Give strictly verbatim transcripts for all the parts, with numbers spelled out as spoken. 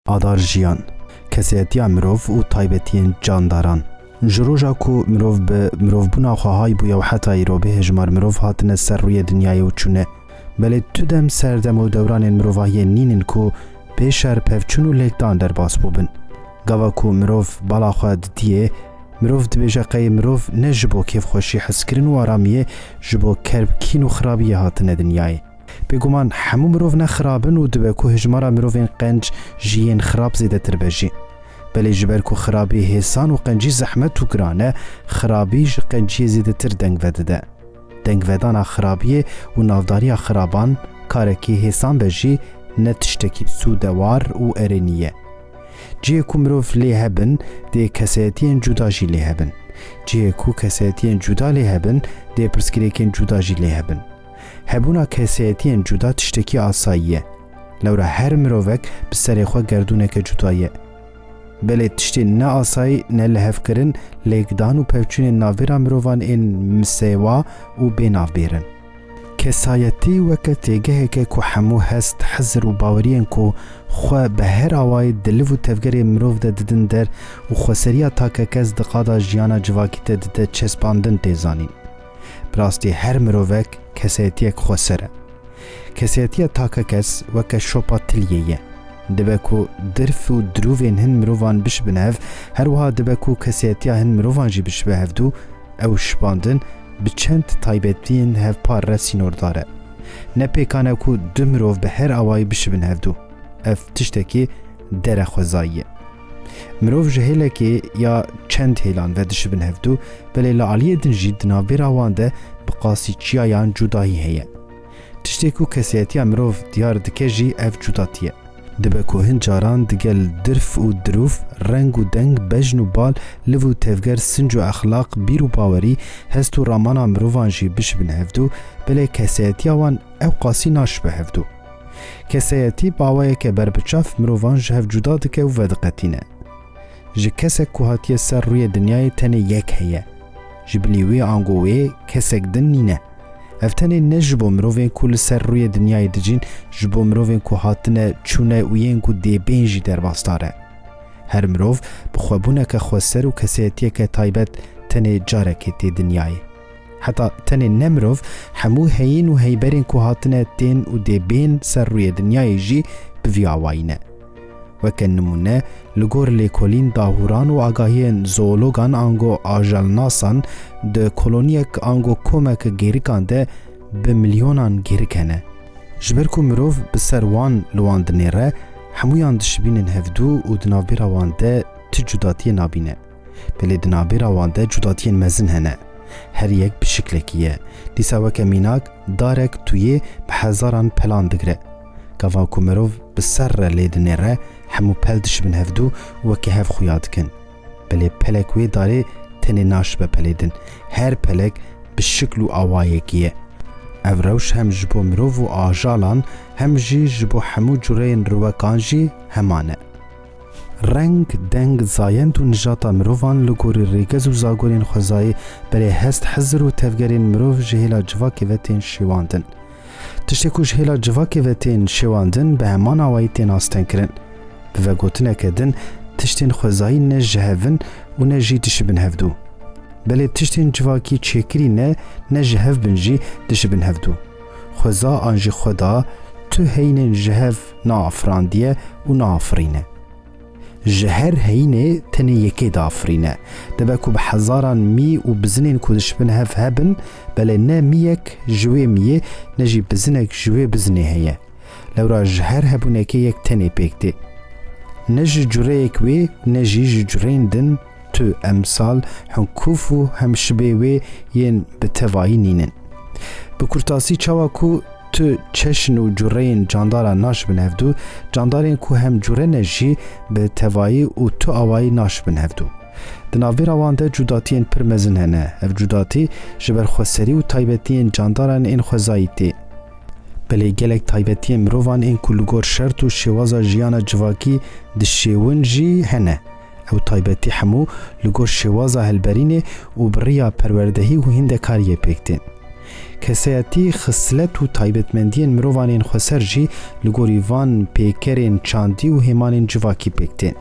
Adar jiyan, kesayetiya mirov û taybetiyên candaran. Ji roja ku mirov bi mirovbûna xwe hay bûye û heta îro bê hejmar mirov hatine ser rûyê dinyayê û çûne. Belê tu dem serdem û dewranên mirovahiyê nînin ku bê şer, pevçûn û lêkdan derbas bûbin. Gava ku mirov bala xwe didiyê, mirov dibêje qey mirov ne ji bo kêfxweşî, hezkirin û aramiyê, ji bo kerb, kîn û xirabiyê hatine dinyayê. Bêguman hemû mirov ne xirab in û dibe ku hejmara mirovên qenc ji yên xirab zêdetir be jî. Belê ji ber ku xirabî hêsan û qencî zehmet û giran e, xirabî ji qenciyê zêdetir deng vedide. Dengvedana xirabiyê û navdariya xiraban, karekî hêsan be jî, ne tiştekî sûdewar û erênî ye. Cihê ku mirov lê hebin, dê kesayetiyên cuda jî lê hebin. Cihê ku kesayetiyên cuda lê hebin, dê pirsgirêkên cuda jî lê hebin. Hebûna kesayetiyên cuda tiştekî asayî ye. Lewra her mirovek bi serê xwe gerdûneke cuda ye. Belê tiştên ne asayî, ne lihevkirin, lêkdan û pevçûnên navbêra mirovan ên misêwa û bênavbêr in. Kesayetî weke têgeheke ku hemû hest, hizir û baweriyên ku xwe bi her awayî di liv û tevgerê mirov de didin der û xweseriya takekes di qada jiyana civakî de dide çespandin tê zanîn. Bi rastî her mirovek kesayetiyek xweser e. Kesayetiya takekes weke şopa tiliyê ye. Dibe ku dirf û dirûvên hin mirovan bişibin hev, her wiha dibe ku kesayetiya hin mirovan jî bişibe hevdû, ew şibandin bi çend taybetiyên hevpar re sînordar e. Ne pêkan e ku du mirov bi her awayî bişibin hevdû. Ev tiştekî derexwezayî ye. Mirov ji hêlekê ya çend hêlan ve dişibin hevdû, belê li aliyê din jî di navbêra wan de bi qasî çiyayan cudahî heye. Tiştê ku kesayetiya mirov diyar dike jî ev cudatî ye. Dibe ku hin caran digel dirf û dirûv, reng û deng, bejn û bal, liv û tevger, sinc û exlaq, bîr û bawerî, hest û ramana mirovan jî bişibin hevdû, belê kesayetiya wan ew qasî naşibe hevdû. Kesayetî bi awayeke berbiçav mirovan ji hev cuda dike û vediqetîne. Ji kesek ku hatiye ser rûyê dinyayê tenê yek heye. Ji bilî wê ango wê kesek din nîne. Ev tenê ne ji bo mirovên ku li ser rûyê dinyayê dijîn, ji bo mirovên ku hatine, çûne û yên ku dê bên jî derbasdar e. Her mirov bi xwebûneke xweser û kesayetiyeke taybet tenê carekê tê dinyayê. Heta tenê ne mirov, hemû heyîn û heyberên ku hatine, tên û dê bên ser rûyê dinyayê jî bi vî awayî ne. Weke nimûne, li gor lêkolîn, dahûran û agahiyên zoologan ango ajalnasan, di koloniyek ango komek gêrikan de bi milyonan gêrik hene. Ji ber ku mirov bi ser wan li wan dinêre, hemûyan dişibînin hevdû û di navbêra wan de ti cudatiyê nabîne. Belê di navbêra wan de cudatiyên mezin hene. Her yek bi şiklekî ye. Dîsa weke mînak, darek tuyê bi hezaran pelan digire. Gava ku mirov bi ser re lê dinêre, hemû pel dişibin hevdû û weke hev xuya dikin. Belê pelek wê darê tenê naşibe pelê din. Her pelek bi şikl û awayekî ye. Ev rewş hem ji bo mirov û ajalan, hem jî ji bo hemû cureyên riwekan jî heman e. Reng, deng, zayend û nijata mirovan li gorî rêgez û zagorên xwezayê, belê hest, hizir û tevgerên mirov ji hêla civakê ve tên şêwandin. Tiştê ku ji hêla civakê ve tên şêwandin, bi heman awayî tên astengkirin. Bi vegotineke din, tiştên xwezayî ne ji hev in û ne jî dişibin hevdû. Belê tiştên civakî çêkirî ne, ne ji hev bin jî dişibin hevdû. Xweza an jî xweda tu heyînên ji hev neafirandiye û neafirîne. Ji her heyînê tenê yekê diafirîne. Dibe ku bi hezaran mî û bizinên ku dişibin hev hebin, belê ne mîyek ji wê mîyê, ne jî bizinek ji wê bizinê heye. Lewra ji her hebûnekê yek tenê pêk tê. Ne ji cureyek wê, ne jî ji cureyên din tu emsal, hinkûf û hemşibê wê yên bi tevayî nînin. Bi kurtasî, çawa ku tu çeşn û cureyên candara naşibin hevdû, candarên ku hem cure ne jî bi tevayî û tu awayî naşibin hevdû. Di navbêra wan de cudatiyên pir mezin hene. Ev cudatî ji ber xweserî û taybetiyên candaran ên xwezayî tê. Belê gelek taybetiyên mirovan ên ku li gor şert û şêwaza jiyana civakî dişêwin jî hene. Ew taybetî hemû li gor şêwaza hilberînê û bi riya perwerdehî û hîndekariyê pêk tên. Kesayetî, xislet û taybetmendiyên mirovan ên xweser jî li gorî van pêkerên çandî û hêmanên civakî pêk tên.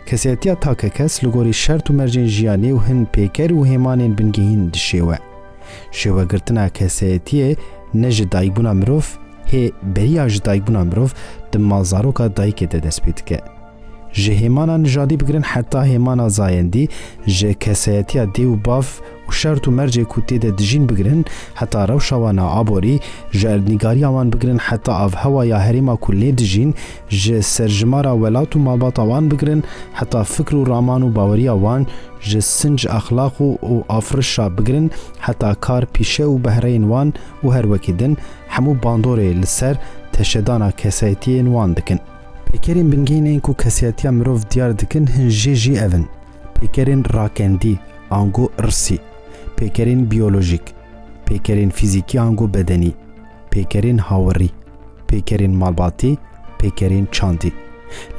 Kesayetiya takekes li gorî şert û mercên jiyanê û hin pêker û hêmanên bingehîn dişêwe. Şêwegirtina kesayetiyê ne ji dayikbûna mirov, hê beriya ji dayikbûna mirov di malzaroka dayikê de dest pê dike. Ji hêmana nijadî bigirin heta hêmana zayendî, ji kesayetiya dê û bav û şert û mercê ku tê de dijîn bigirin heta rewşa wan a aborî, ji erdnîgariya wan bigirin heta avhewa ya herêma ku lê dijîn, ji serjimara welat û malbata wan bigirin heta fikr û raman û baweriya wan, ji sinc, exlaq û, û afirişa bigirin heta kar, pîşe û behreyên wan û her wekî din, hemû bandorê li ser teşedana kesayetiyên wan dikin. Pêkerên bingehîn ên ku kesayetiya mirov diyar dikin hin jê jî ev in: pêkerên rakendî, ango irsî, pêkerên biyolojîk, pêkerên fîzîkî ango bedenî, pêkerên hawirî, pêkerên malbatî, pêkerên çandî.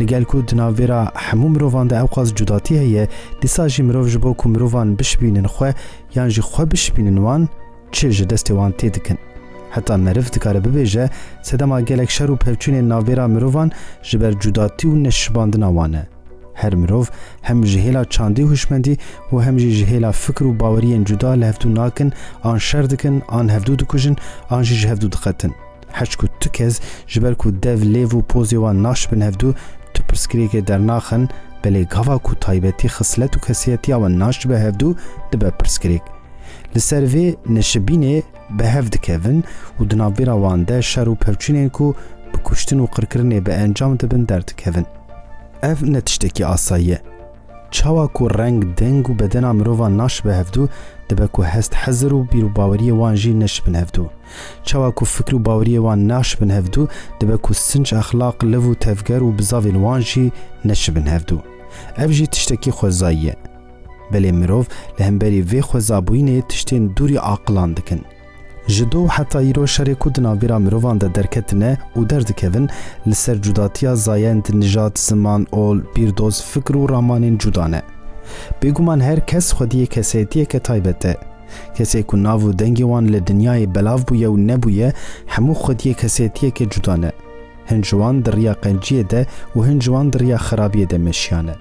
Li gel ku di navbera hemû mirovan de ewqas cudatî heye, dîsa jî mirov ji bo ku mirovan bişibînin xwe yan jî xwe bişibînin wan, çi ji destê wan tê dikin. Heta meriv dikare bibêje, sedema gelek şer û pevçûnên navbera mirovan ji ber cudatî û neşibandina wan e. Her mirov hem ji hêla çandî û hişmendî û hem jî ji hêla fikr û baweriyên cuda li hevdû nakin, an şer dikin, an hevdû dikujin, an jî ji hevdû diqetin. Heçku tu kes ji ber ku dev, lêv û pozê wan naşibin hevdû, tu pirsgirêkê dernaxin, belê gava ku taybetî, xislet û kesiyetiya wan naşibe hevdû, dibe pirsgirêk. Li ser vê neşibînê bi hev dikevin û di navbera wan de şer û pevçûnên ku bi kuştin û qirkirinê bi encam dibin derdikevin. Ev ne tiştekî asayî ye. Çawa ku reng, deng û bedena mirovan naşibe hevdû, dibe ku hest, hezir û bîr û baweriyê wan jî neşibin hevdû. Çawa ku fikr û baweriyê wan naşibin hevdû, dibe ku sinc, exlaq, liv û tevger û bizavên wan jî neşibin hevdû. Ev jî tiştekî xwezayî ye. Belê mirov li hemberî vê xwezabûyînê tiştên dûrî aqilan dikin. Ji do heta îro şerê ku di navbera mirovan de derketine û derdikevin, li ser cudatiya zayend, nijad, ziman, ol, bîrdoz, fikr û ramanên cuda ne. Bêguman her kes xwediyê kesayetiyeke taybet e. Kesê ku nav û dengê wan li dinyayê belav bûye û nebûye, hemû xwediyê kesayetiyeke cuda ne. Hin ji wan di riya qenciyê de û hin ji wan di riya xerabiyê de meşiyane.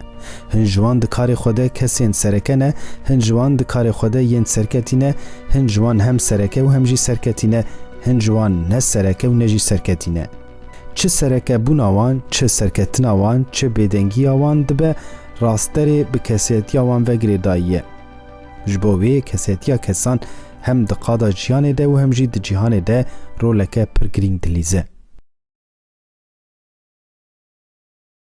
Hin ji wan di karê xwe de kesên sereke ne, hin ji wan di karê xwe de yên serketî ne, hin ji wan hem sereke û hem jî serketî ne, hin ji wan ne sereke û ne jî serketî ne. Çi sereke bûna wan, çi serketina wan, çi bêdengiya wan dibe rasterê bi kesetiya wan ve girêdayî ye. Ji bo wê kesetiya kesan hem di qada jiyanê de û hem jî di cîhanê de roleke pir girîng dilîze.